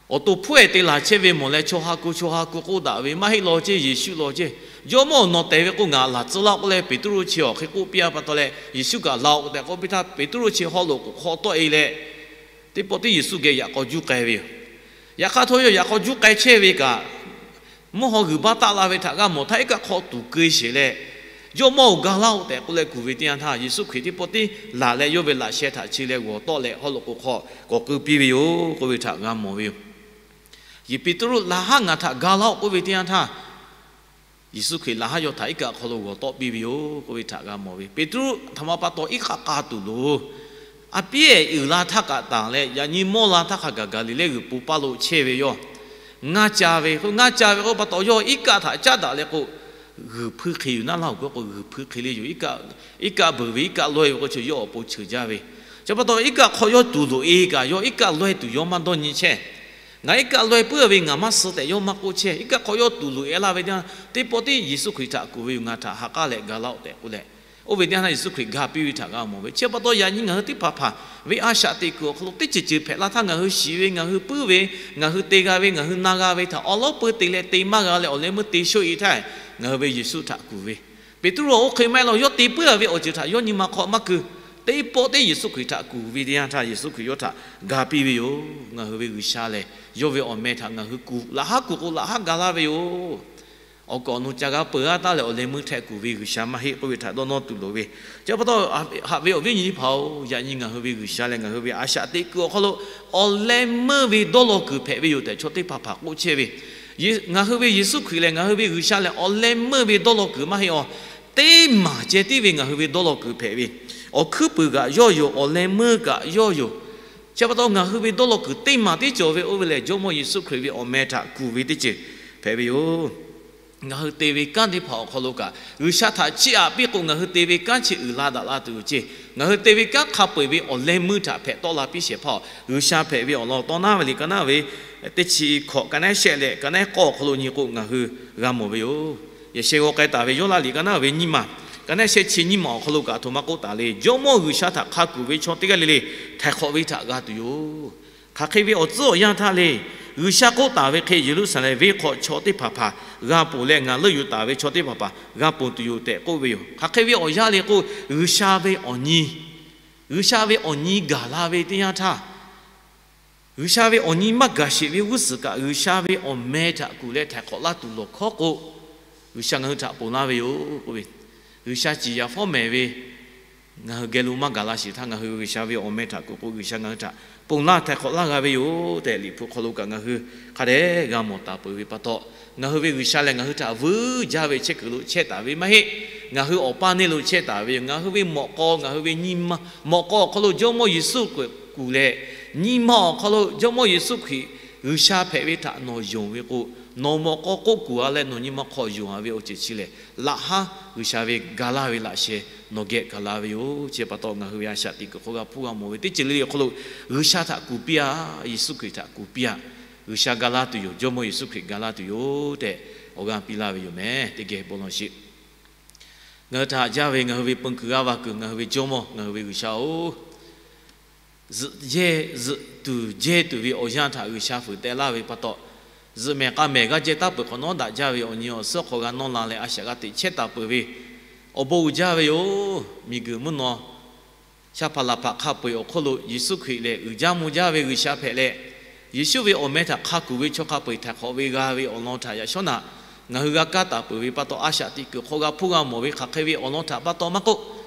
awˬ to hpfuhˇ-ehˍ te laˬ chehˇ ve mawˬ leh, chaw ha ku chaw ha ku k'oˆ daꞈ ve, Maˇ heˆ law ceˇ, Yeˍsuˆ law ceˇ. Jawˇmawˇ-oˬ, nawˬ tehˬ ve k'o ngaˬ laˬ tcuh laˇ-oˆ k'oˆ leh Peˍtruˆ chi awˬ hk'e k'oˆ piˇ-a pa taw leh, Yeˍsuˆ kaꞈ laˬ-oꞈ tehꞈ k'oˆ piˇ htaˇ, Peˍtruˆ chi hawˉ lo k'oˍ hk'aw tawˆ-e leh, teˇ pawˆ tiˉ Yeˍsuˆ geh yaꞈ k'aw juˇ k'ai ve yoˬ. Yaꞈ hk'aˇ htawˇ yawˇ yaꞈ k'aw juˇ k'ai chehˇ ve kaꞈ, mvuhˇ haw g'uiˬ baˇ taˆ la ve htaꞈ g'a mawˬ htaˇ, iˉ kaˆ hk'aw tuˍ keu sheˍ leh, Jawˇmawˇ-oˬ, ga laˇ-oˆ tehꞈ k'oˆ leh kuˬ ve teˇ yanˇ htaˇ, Yeˍsuˆ Hkriꞈ teˇ pawˆ tiˉ laˬ leh yawˇ ve laꞈ sheh htaꞈ chi leh g'awˬ tawˆ leh hawˉ lo k'oˍ hk'aw k'awꞈ keu piˇ ve yoˬ k'oˆ ve htaꞈ g'a mawˬ ve yoˬ. Yeˍ Peˍtruˆ laˬ haˉ ngaˬ htaꞈ ga laˇ-oˆ k'oˆ ve teˇ yanˇ htaˇ, Yeˍsuˆ Hkriꞈ laˬ haˉ yawˇ htaꞈ iˉ kaˆ hk'aw lo g'awˬ tawˆ piˇ ve yoˬ k'oˆ ve htaꞈ g'a mawˬ ve. Peˍtruˆ htaꞈ ma pa taw iˉ kaˆ k'a tuˬ loˬ. A piˉ-ehˍ uiˍ la htaˇ kaꞈ tanˬ leh, yaꞈ nyi mawˇ la htaˇ hk'a gaˬ Gaˍliˍlehˇ g'uiˬ po paˇ lo chehˇ ve yawˇ ngaˇ ca ve k'o, ngaˇ ca ve k'o pa taw yawˇ iˉ kaˆ htaꞈ caˉ daꞈ leh k'o, g'uiˬ hpui hk'e yoˬ naˉ laˇ-oˬ k'oˆ k'o, g'uiˬ hpui hk'e le yoˬ. Iˉ kaˆ beuˬ ve iˉ kaˆ laweh ve k'o, chaw yawˇ awˬ pon cheuˬ jaˇ ve. Chi pa taw iˉ kaˆ hk'aw yawˇ tuˬ loꞈ-e kaꞈ, yawˇ iˉ kaˆ laweh tuˬ yawˇ maˇ dawˇ nyi chehˇ. Ngaˬ iˉ kaˆ laweh puiˉ ve ngaˬ maˇ suh tehꞈ yawˇ maˇ k'oˆ chehˇ. Iˉ kaˆ hk'aw yawˇ tuˬ loꞈ-e laˇ ve teˇ yanˇ, teˇ pawˆ tiˉ Yeˍsuˆ Hkriꞈ htaꞈ kuˬ ve yoˬ, ngaˬ htaꞈ ha k'aˉ leh ga laˇ-oˆ tehꞈ k'oˆ leh, oˇ ve teˇ yanˇ htaˇ Yeˍsuˆ Hkriꞈ ga piˇ ve htaꞈ g'a mawˬ ve. Chi pa taw yaꞈ nyi ngaˬ hui teˇ hpaˍ hpaˍ ve a shaꞈ teꞈ kuiˬ awˬ hk'aw lo teˇ ceuˬ ceuˬ hpehꞈ la htaˇ, ngaˬ hui shiˍ ve, ngaˬ hui puiˉ ve, ngaˬ hui te g'a ve, ngaˬ hui na g'a ve htaꞈ awˬ lawˉ peu te leh te maˇ g'a leh awˬ leh meuˇ te shoˆ-e htaˇ, ngaˬ hui ve Yeˍsuˆ htaꞈ kuˬ ve. Peˍtruˆ-oˬ, oˇ hk'e maˇ heˆ law. Yawˇ te puiˉ-a ve awˬ ceuˬ htaꞈ yawˇ nyi ma hk'aw maˇ keu. Teˇ pawˆ teˇ Yeˍsuˆ Hkriꞈ htaꞈ kuˬ ve teˇ yanˇ htaˇ, Yeˍsuˆ Hkriꞈ yawˇ htaꞈ ga piˇ ve yoˬ. Ngaˬ hui ve G'uiˬsha lehˬ, yawˇ ve awˬ meh htaꞈ ngaˬ hui kuˬ, laꞈ haˉ kuˬ k'o laꞈ haˉ ga laˇ ve yoˬ. awˬ kaˍ awˬ nu ca g'a peuˬ g'aˇ taˉ leh awˬ leh meuˇ htehꞈ kuˬ ve G'uiˬsha maˇ heˆ k'oˆ ve htaꞈ dawˇ nawˇ tuˬ loˍ ve. Chi pa taw, haꞈ ve awˬ viˉ awˬ nyi teˇ hpaˍ-oˬ, yaꞈ nyi ngaˬ hui ve G'uiˬsha lehˬ ngaˬ hui ve a shaꞈ teꞈ kuiˬ awˬ hk'aw lo awˬ leh meuˇ ve dawˇ law kuiˬ hpehꞈ ve yoˬ tehꞈ chaw teˇ hpaˍ hpaˍ k'oˆ chehˇ ve. Ngaˬ hui ve Yeˍsuˆ Hkriꞈ lehˬ ngaˬ hui ve G'uiˬsha lehˬ awˬ leh meuˇ ve dawˇ law kuiˬ maˇ heˆ awˬ, teˇ maˬ ceh tiˉ ve ngaˬ hui ve dawˇ law kuiˬ hpehꞈ ve. Awˬ hkuiˉ puiˍ kaꞈ yawˇ yoˬ, awˬ leh meuˇ kaꞈ yawˇ yoˬ. Chi pa taw ngaˬ hui ve dawˇ law kuiˬ teˇ maˬ tiˉ cawˬ ve oˇ ve lehˬ Jawˇmawˇ Yeˍsuˆ Hkriꞈ ve awˬ meh htaꞈ kuˬ ve teˇ ceuˬ hpehꞈ ve yoˬ. Ngaˬ hui te ve kanˉ teˇ hpaˍ awˬ hk'aw lo kaꞈ G'uiˬsha htaꞈ chiˇ aꞈ piˇ k'o, ngaˬ hui te ve kanˉ chi uiˍ la daꞈ la tuˬ yoˬ ceˇ. Ngaˬ hui te ve kanˉ hk'a peu-eˬ ve awˬ leh meuˇ htaꞈ hpehꞈ tawˆ la piˇ shehˍ hpaˇ G'uiˬsha hpehꞈ ve awˬ lawn tawˇ naˉ ve liꞈ ka naˉ ve teˇ chi hkawꞈ ka naˉ shehˆ leh ka naˉ k'awˇ awˬ hk'aw lo nyi k'o ngaˬ hui g'a mawˬ ve yoˬ. Yaꞈ sheh g'aw k'ai taˍ ve yawˇ laˇ liꞈ ka naˉ ve nyiˇ maˬ ka naˉ shehˆ chi nyiˇ maˬ awˬ hk'aw lo kaꞈ aˬ htoꞈ ma k'oˆ taˍ le. Jawˇmawˇ G'uiˬsha htaꞈ hk'a kuˬ ve chaw teˇ g'aˇ le le htaiˍ hk'awꞈ ve htaꞈ g'a tuˬ yoˬ. Hk'aˬ hk'e ve awˬ tcuhˉ awˬ yanˇ htaˇ le, G'uiˬsha k'oˆ taˍ ve hk'e Yeˍruˆsaˍlehnˍ venˇ hk'aw chaw teˇ hpaˍ hpaˍ g'a ponˬ leh ngaˬ leuˆ yuˬ taˍ ve chaw teˇ hpaˍ hpaˍ g'a ponˬ tuˬ yoˬ tehꞈ k'oˆ ve yoˬ. Hk'aˬ hk'e ve awˬ yanˇ le k'o, G'uiˬsha ve awˬ nyi, G'uiˬsha ve awˬ nyi gaˬ la ve teˇ yanˇ htaˇ, G'uiˬsha ve awˬ nyi maˇ gaˬ sheˍ ve g'uˇ suhˍ kaꞈ G'uiˬsha ve awˬ meh htaꞈ kuˬ leh htaiˍ hk'awꞈ laˇ tuˬ lawˬ hkawˉ k'o, G'uiˬsha ngaˬ hui htaꞈ ponˬ laˇ ve yoˬ k'oˆ ve. G'uiˬsha ciˍ yaˍ fawˉ mehˍ ve ngaˬ hui geh lo maˇ gaˬ la sheˍ htaˇ, ngaˬ hui G'uiˬsha ve awˬ meh htaꞈ kuˬ k'o G'uiˬsha ngaˬ hui htaꞈ ponˬ laˇ htaiˍ hk'awꞈ laˇ g'a ve yoˬ tehꞈ Liꞈ hpu hk'aw lo kaꞈ ngaˬ hui hk'a dehꞈ g'a mawˬ taˍ peuˬ ve pa taw, ngaˬ hui ve G'uiˬsha lehˬ ngaˬ hui htaꞈ vuiˬ jaˇ ve chehˇ kuiˬ lo chehˇ taˍ ve maˇ heˆ. Ngaˬ hui awˬ paˇ neˇ lo chehˇ taˍ ve yoˬ. Ngaˬ hui ve mawꞈ k'aw, ngaˬ hui ve nyi ma mawꞈ k'aw awˬ hk'aw lo Jawˇmawˇ Yeˍsuˆ Hkriꞈ kuˬ leh, nyi ma awˬ hk'aw lo Jawˇmawˇ Yeˍsuˆ Hkriꞈ G'uiˬsha hpehꞈ ve htaꞈ nawˬ yonˍ ve k'o, nawˬ mawꞈ k'aw k'oˆ kuˬ a leh nawˬ nyi ma hk'aw yonˍ a ve awˬ ceuˬ chi lehˬ, laꞈ haˉ G'uiˬsha ve ga laˇ ve laꞈ sheh nawˬ geh gaˬ la ve yoˬ. Chi pa taw ngaˬ hui ve a shaꞈ teꞈ kuiˬ hk'aw g'a hpuˇ g'a mawˬ ve teˇ ceuˬ le le awˬ hk'aw lo G'uiˬsha htaꞈ kuˬ piˇ a, Yeˍsuˆ Hkriꞈ htaꞈ kuˬ piˇ a, G'uiˬsha ga laˇ tuˬ yoˬ, Jawˇmawˇ Yeˍsuˆ Hkriꞈ ga laˇ tuˬ yoˬ tehꞈ awˬ g'aˇ piˇ laˇ ve yoˬ meh. Teˇ geh bon lawˬ sheˍ. Ngaˬ hui htaꞈ haꞈ jaˇ ve ngaˬ hui ve peun kuiˬ g'aˇ va kuiˬ ngaˬ hui ve Jawˇmawˇ ngaˬ hui ve G'uiˬsha-oˬ, zuhꞈ yehˇ zuhꞈ tuˬ jehˇ tuˬ ve awˬ yanˇ htaꞈ G'uiˬsha fuiˍ teh laˇ ve pa taw, zuhꞈ mehˍ k'a mehˍ g'aˇ jehˇ taˉ peuˬ hk'awꞈ nawˉ daꞈ jaˇ ve awˬ nyi awˬ suhˉ hk'aw g'a nawˇ la leh a shaꞈ g'a teꞈ chehˇ taˍ peuˬ ve awˬ bon uiˍ jaˇ ve yoˬ. Miˬguiˬ mvuhˇ naw shaˉ hpaˍ laˬ hpaꞈ hk'a peu-eˬ awˬ hk'oˆ lo Yeˍsuˆ Hkriꞈ lehˬ uiˍ jaˇ mvuh jaˇ ve G'uiˬsha hpehꞈ leh, Yeˍsuˆ ve awˬ meh htaꞈ hk'a kuˬ ve chaw hk'a peu-eˬ htaiˍ hk'awꞈ ve g'a ve awˬ lawn htaꞈ yaꞈ shawˉ naꞈ ngaˬ hui g'a kaˇ taˍ peuˬ ve pa taw, a shaꞈ teꞈ kuiˬ hk'aw g'a hpuˇ g'a mawˬ ve hk'aˬ hk'e ve awˬ lawn htaꞈ pa taw maˇ k'oˆ,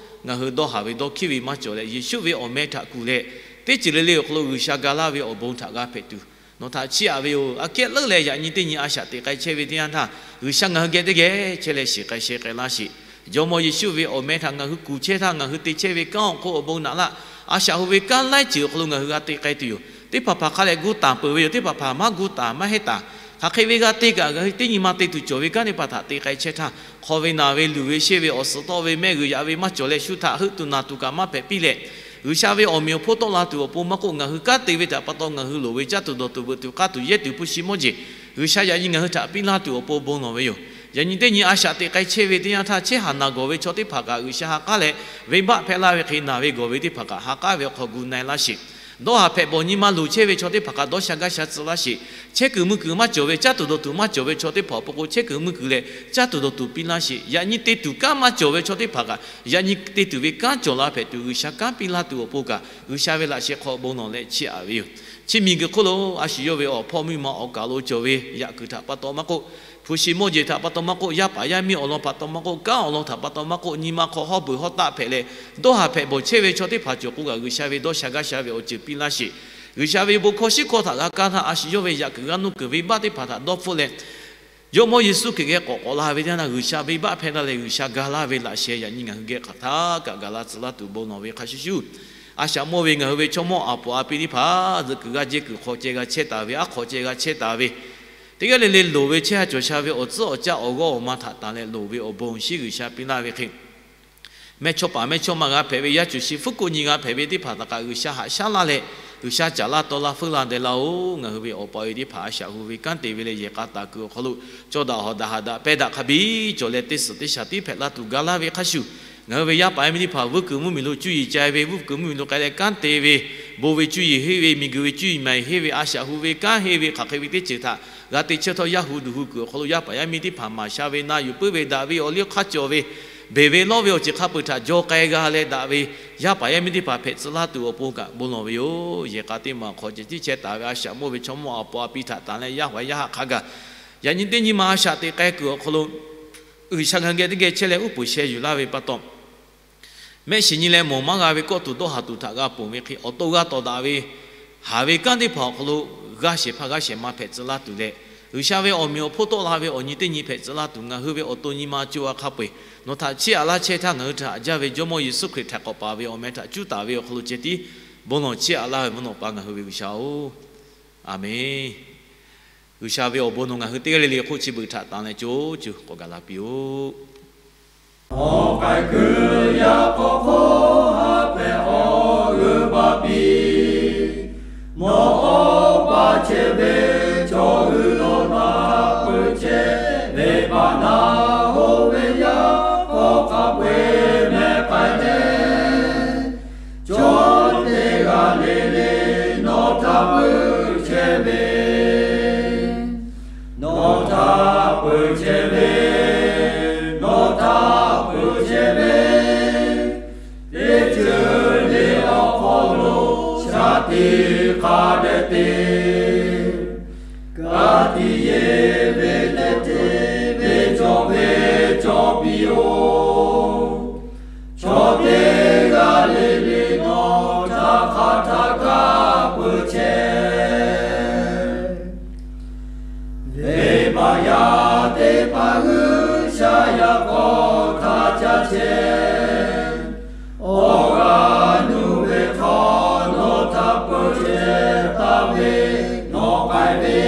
ngaˬ hui dawˇ haˍ ve dawˇ hkiˉ ve maˇ cawˬ leh, Yeˍsuˆ ve awˬ meh htaꞈ kuˬ leh, teˇ ceuˬ le le awˬ hk'aw lo G'uiˬsha ga laˇ ve awˬ bon htaꞈ g'a hpehꞈ tuˬ nawˬ htaꞈ chiˇ aꞈ ve yoˬ. Aꞈ kehˉ leuˉ leh yaꞈ nyi teˇ nyi a shaꞈ teꞈ k'ai chehˇ ve teˇ yanˇ htaˇ, G'uiˬsha ngaˬ hui geh teˇ geh chehˇ leh shiˍ k'ai sheh k'ai laˇ sheˍ. Jawˇmawˇ Yeˍsuˆ ve awˬ meh htaꞈ ngaˬ hui kuˬ chehˇ htaˇ, ngaˬ hui te chehˇ ve kanˉ awˬ hk'oˆ awˬ bon naꞈ laˇ. A shaꞈ hu ve kanˉ laiˉ ceuˬ awˬ hk'aw lo ngaˬ hui g'a te k'ai tuˬ yoˬ. Teˇ hpaˍ hpaˍ hk'a leh gu taˍ peuˬ ve yoˬ. Teˇ hpaˍ hpaˍ maˇ gu taˍ maˇ heˆ taˍ. Hk'aˬ hk'e ve g'a te kaꞈ ngaˬ hui teˇ nyi ma te tuˬ cawˬ ve kanˉ teˇ hpaˍ htaꞈ te k'ai chehˇ htaˇ, hk'aw ve naˬ ve luˬ ve sheˇ ve awˬ suhˍ tawˆ ve mehˆ g'uiˬ yaꞈ ve maˇ cawˬ leh shu htaꞈ heuˆ tuˬ naˬ tuˬ kaꞈ maˇ hpehꞈ piˇ leh, G'uiˬsha ve awˬ meꞈ awˬ hponˇ tawˆ la tuˬ awˬ pon maˇ k'oˆ, ngaˬ hui kanˉ te ve htaꞈ pa taw ngaˬ hui loˍ ve caˇ tuˬ dawˬ tuˬ veuꞈ tuˬ k'aˇ tuˬ yehˇ tuˬ hpu shi mawˇ jeˬ G'uiˬsha yaꞈ nyi ngaˬ hui htaꞈ piˇ laˇ tuˬ awˬ pon bon lawˬ ve yoˬ. Yaꞈ nyi teˇ nyi a shaꞈ teꞈ k'ai chehˇ ve teˇ yanˇ htaˇ, chehˇ haˍ naˬ gawˬ ve chaw teˇ hpaˍ kaꞈ G'uiˬsha ha k'aˉ leh venˇbaˆ hpehˇ laˇ ve hk'e, naˬ ve gawˬ ve teˇ hpaˍ kaꞈ ha k'aˉ ve awˬ hk'aw gu na-e laˇ sheˍ. Dawˇ haˍ hpehꞈ bawˬ nyi ma luˬ chehˇ ve chaw teˇ hpaˍ kaꞈ dawˇ sha gaˇ sha tcuh laˇ sheˍ. Chehˇ kuiˬ mui kuiˬ maˇ cawˬ ve, caˇ tuˬ dawˬ tuˬ maˇ cawˬ ve chaw teˇ hpaˍ awˬ pon k'o, chehˇ kuiˬ mui kuiˬ leh caˇ tuˬ dawˬ tuˬ piˇ laˇ sheˍ. Yaꞈ nyi te tuˬ kanˉ maˇ cawˬ ve chaw teˇ hpaˍ kaꞈ, yaꞈ nyi te tuˬ ve kanˉ cawˬ la hpehꞈ tuˬ G'uiˬsha kanˉ piˇ laˇ tuˬ awˬ pon kaꞈ, G'uiˬsha ve laꞈ sheh hk'aw bon lawˬ leh chiˇ aꞈ ve yoˬ. Chi miˬguiˬ hk'oˆ lo a shu yawˇ ve awˬ hpawˇ miˇ ma awˬ kaˬ lo cawˬ ve yaꞈ kuiˬ htaꞈ pa taw maˇ k'oˆ, hpu shi mawˇ jeˬ htaꞈ pa taw maˇ k'oˆ, yaˇ paˍ yaˇ miˇ awˬ lawn htaꞈ pa taw maˇ k'oˆ, kanˉ awˬ lawn htaꞈ pa taw maˇ k'oˆ, nyi ma hk'aw hawˉ beuˬ hawˉ taˆ hpehꞈ leh, dawˇ haˍ hpehꞈ bawˬ chehˇ ve chaw teˇ hpaˍ cawˬ k'o kaꞈ, G'uiˬsha ve dawˇ sha gaˇ sha ve awˬ ceuˬ piˇ laˇ sheˍ. G'uiˬsha ve bon hkawˇ shiˉ hkawˇ htaꞈ g'a kaˇ htaˇ, a shu yawˇ ve yaꞈ kuiˬ g'aˇ nuˇ kuiˬ venˇbaˆ teˇ hpaˍ htaꞈ dawˇ hpfuhˆ leh, Jawˇmawˇ Yeˍsuˆ Hkriꞈ geh k'awꞈ k'awꞈ la ve teˇ yanˇ htaˇ, G'uiˬsha venˇbaˆ hpehˇ laˇ leh G'uiˬsha ga laˇ ve laꞈ sheh yaꞈ nyi ngaˬ hui geh hk'aˬ htaˇ kaꞈ ga laˇ tcuh laˇ tuˬ bon lawˬ ve hk'a shuˍ shuˍ, a shaꞈ mawˇ ve ngaˬ hui ve chaw mawˇ aˬ poˍ aˬ pi teˇ hpaˍ zuhꞈ kuiˬ g'aˇ jehˇ kuiˬ hk'aw ceh g'a chehˇ taˍ ve, aˉ hk'aw ceh g'a chehˇ taˍ ve, teˇ g'aˇ le le loˍ ve chehˇ ha cawˬ sha ve awˬ tcuhˉ awˬ caˆ awˬ g'awˇ awˬ ma htaꞈ tanˬ leh loˍ ve awˬ bon shiˉ G'uiˬsha piˇ laˇ ve hk'e, mehˇchawˇ paˍ mehˇchawˇma g'a hpehꞈ ve, yaˇ cuˬ shi fuˉ koˆ nyi g'a hpehꞈ ve teˇ hpaˍ htaꞈ kaꞈ G'uiˬsha haꞈ shaˉ laˇ leh, G'uiˬsha caˍ laˇ taw laˇ feuˉ laˇ deh laˇ-oˬ. Ngaˬ hui ve awˬ pa awˬ e teˇ hpaˍ a shaꞈ hu ve kanˉ te ve leh yehˬ k'a taˍ kuiˬ awˬ hk'aw lo, cawˇ daꞈ hawˍ daꞈ haꞈ daꞈ pehˇ daꞈ hk'a biˇ cawˬ leh teˇ suhˍ teˇ shaˍ tiˉ hpehꞈ laˇ tuˬ ga laˇ ve hk'a shuˍ, ngaˬ hui ve yaˇ paˍ yaˇ miˇ teˇ hpaˍ vuiˇ kuiˬ mvuhˇmiˬ lo cuˇ yiˍ ca ve, vuiˇ kuiˬ mvuhˇmiˬ lo k'ai leh kanˉ te ve, bon ve cuˇ yiˍ henˇ ve, miˬguiˬ ve cuˇ yiˍ maˍ henˇ ve, a shaꞈ hu ve kanˉ henˇ ve hk'aˬ hk'e ve teˇ ceuˬ htaꞈ g'a te chehˇ htawˇ, yaˇ hu duˬ hu kuiˬ awˬ hk'aw lo yaˇ paˍ yaˇ miˇ teˇ hpaˍ maˍ sha ve, na yuˬ puiˉ ve, daꞈ ve, awˬ liˇ hk'aˇ cawˬ ve, beˬ ve lawˇ ve awˬ ceuˬ hk'a peu-eˬ htaꞈ jaw k'ai g'a leh daꞈ ve, yaˇ paˍ yaˇ miˇ teˇ hpaˍ hpehꞈ tcuh laˇ tuˬ awˬ pon kaꞈ bon lawˬ ve yoˬ. Yehˬ k'a teˇ maˬ hk'aw ceh tiˉ chehˇ taˍ ve a shaꞈ mawˇ ve chaw mawˇ aˬ paˍ aˬ pi htaꞈ tanˬ leh yaˇ haꞈ yaˇ haꞈ hk'a gaˬ Yaꞈ nyi teˇ nyi ma a shaꞈ teꞈ k'ai kuiˬ awˬ hk'aw lo, G'uiˬsha ngaˬ hui geh teˇ geh chehˇ leh uˉ peunˍ sheh yuˬ laˇ ve pa taw, mehˆ shiˍ nyi leh mawˬ maˇ g'a ve kawˆ tuˬ dawˇ haˍ tuˬ htaꞈ g'a ponˬ ve hk'e, awˬ to g'a tawˍ daꞈ ve haˍ ve kanˉ teˇ hpaˍ awˬ hk'aw lo g'aˇ shehˍ hpaˇ g'aˇ shehˍ ma hpehꞈ tcuh laˇ tuˬ leh, G'uiˬsha ve awˬ meꞈ awˬ hponˇ tawˆ la ve awˬ nyi teˇ nyi hpehꞈ tcuh laˇ tuˬ, ngaˬ hui ve awˬ to nyi ma co a hk'a peu-eˬ nawˬ htaꞈ chiˇ aꞈ laˇ chehˇ htaˇ, ngaˬ hui htaꞈ haꞈ jaˇ ve Jawˇmawˇ Yeˍsuˆ Hkriꞈ htaꞈ k'awꞈ paˍ ve awˬ meh htaꞈ cuˉ taˍ ve awˬ hk'aw lo ceh tiˉ bon lawˬ chiˇ aꞈ laˇ ve mvuhˇ naw pa ngaˬ hui ve G'uiˬsha-oˬ, Aˍmenˍ. G'uiˬsha ve awˬ bon nawˬ ngaˬ hui teˇ g'aˇ le le hk'oˆ chi beuꞈ htaꞈ tanˬ leh co co k'awꞈ gaˬ la piˇ-oˆ. Awˬ k'ai kuiˬ yaˇ hk'aw hk'oˆ ha hpehꞈ awˬ g'euˆ baˬ piˇ. Nawˬ awˬ pa chehˇ ve chaw hui nawˬ htaꞈ peuˬ chehˇ ve, venˇbaˆ naꞈ hoˆ ve yaˇ hk'aw hk'a peu-eˬ meh k'ai leh, chaw teˇ g'aˇ le le nawˬ htaꞈ peuˬ chehˇ ve, nawˬ htaꞈ peuˬ chehˇ ve, nawˬ htaꞈ peuˬ chehˇ ve, teˇ ceuˬ le awˬ hk'aw lo shaˍ tiꞈ hk'a dehꞈ te, ka tiꞈ yeˬ ve leh te ve cawˬ ve cawˬ piˇ-oˬ. Chaw teˇ g'aˇ le le nawˬ htaꞈ hk'aˬ htaˇ kaꞈ peuˬ chehˇ. Venˇbaˆ yaˇ teˇ hpaˍ G'uiˬsha yaˇ k'awꞈ htaꞈ ca chehˇ. Awˬ g'aˇ nuˇ ve hk'aw nawˬ htaꞈ peuˬ chehˇ taˍ ve, nawˬ k'ai ve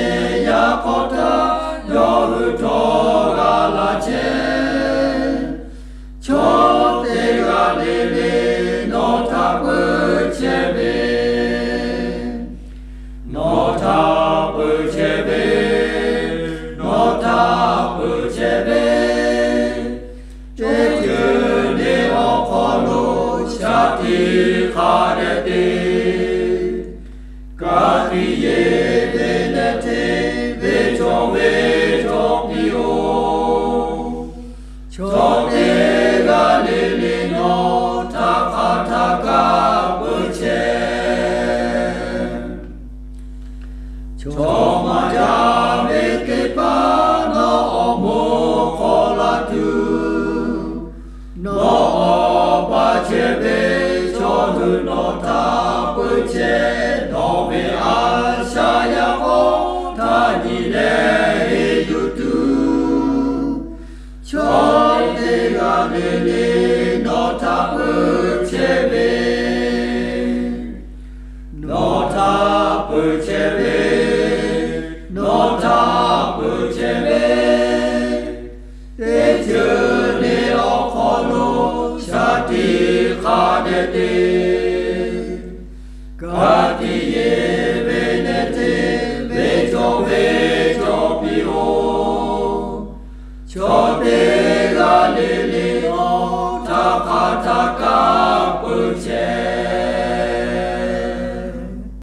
yaꞈ k'aw htaˇ yawˇ hui htawˇ g'a laˇ chehˇ. Chaw teˇ g'aˇ le le nawˬ htaꞈ peuˬ chehˇ ve, nawˬ htaꞈ peuˬ chehˇ ve, nawˬ htaꞈ peuˬ chehˇ ve, teˇ ceuˬ le awˬ hk'aw lo shaˍ tiꞈ hk'a dehꞈ te, ka tiꞈ yeˬ ve leh te ve cawˬ ve cawˬ piˇ-oˬ. Chaw teˇ g'aˇ le le nawˬ htaꞈ hk'aˬ htaˇ kaꞈ peuˬ chehˇ. Chaw maˇ jaˇ ve teˇ hpaˍ nawˬ awˬ moˍ hk'aw la tuˬ, nawˬ awˬ pa chehˇ ve chaw hui nawˬ htaꞈ peuˬ chehˇ. Nawˬ ve a shaꞈ yaˇ hk'aw htaˇ nyi leh heˍ yuˬ tuˬ, chaw teˇ g'aˇ le le nawˬ htaꞈ peuˬ chehˇ ve, nawˬ htaꞈ peuˬ chehˇ ve, nawˬ htaꞈ peuˬ chehˇ ve, teˇ ceuˬ le awˬ hk'aw lo shaˍ tiꞈ hk'a dehꞈ te, ka tiꞈ yeˬ ve leh te ve cawˬ ve cawˬ piˇ-oˬ. Chaw